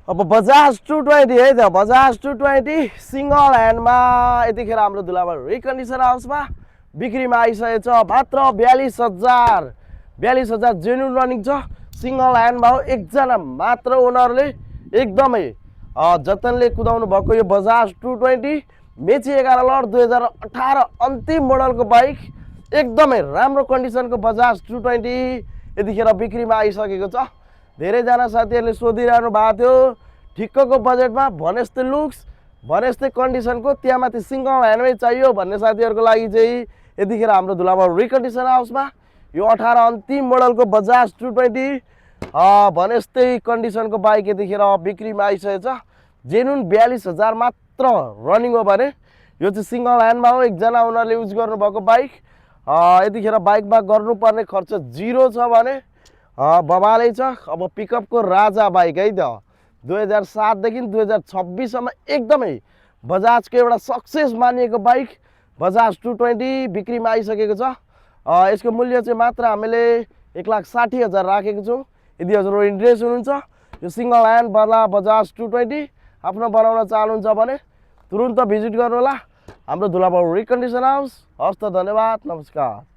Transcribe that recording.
अब बजाज 220 है त बजाज 220 सिंगल ह्यान्डमा यतिखेर हाम्रो धुलाबाड रिकन्डिसन हाउसमा बिक्रीमा आइसकेको छ मात्र 42,000 जेन्युन रनिङ छ सिंगल ह्यान्डमा हो एकजना मात्र ओनरले एकदमै जतनले कुदाउनु भएको यो बजाज 220 मेची 11 लट 2018 अन्तिम मोडलको बाइक एकदमै राम्रो कन्डिसनको बजाज 220 यतिखेर बिक्रीमा आइसकेको छ। धेरैजना साथीहरूले सोधिरहनु भएको थियो ठिक्कको बजेटमा भनेजस्तै लुक्स भनेजस्तै कन्डिसनको त्यहाँमाथि सिंगल ह्यान्डमै चाहियो भन्ने साथीहरूको लागि चाहिँ यतिखेर हाम्रो धुलाबाड रिकन्डिसन हाउसमा यो 18 अन्तिम मोडलको बजाज 220 भनेजस्तै कन्डिसनको बाइक यतिखेर बिक्रीमा आइसकेको छ। जेन्युन 42,000 मात्र रनिङ हो भने यो चाहिँ सिंगल ह्यान्डमा हो एकजना ओनरले युज गर्नुभएको बाइक। यतिखेर बाइकमा गर्नुपर्ने खर्च जिरो छ भने बबालै छ। अब पिकअपको राजा बाइक है त 2007 देखि 2026 सम्म एकदमै बजाजको एउटा सक्सेस मानिएको बाइक बजाज 220 बिक्रीमा आइसकेको छ। यसको मूल्य चाहिँ मात्र हामीले 1,60,000 राखेको छौँ। यदि हजुरहरू इन्ट्रेस्ट हुनुहुन्छ यो सिंगल ह्यान्ड वाला बजाज 220 आफ्नो बनाउन चाहनुहुन्छ भने तुरुन्त भिजिट गर्नुहोला हाम्रो धुलाबाड रिकन्डिसन हाउस। हस् त धन्यवाद नमस्कार।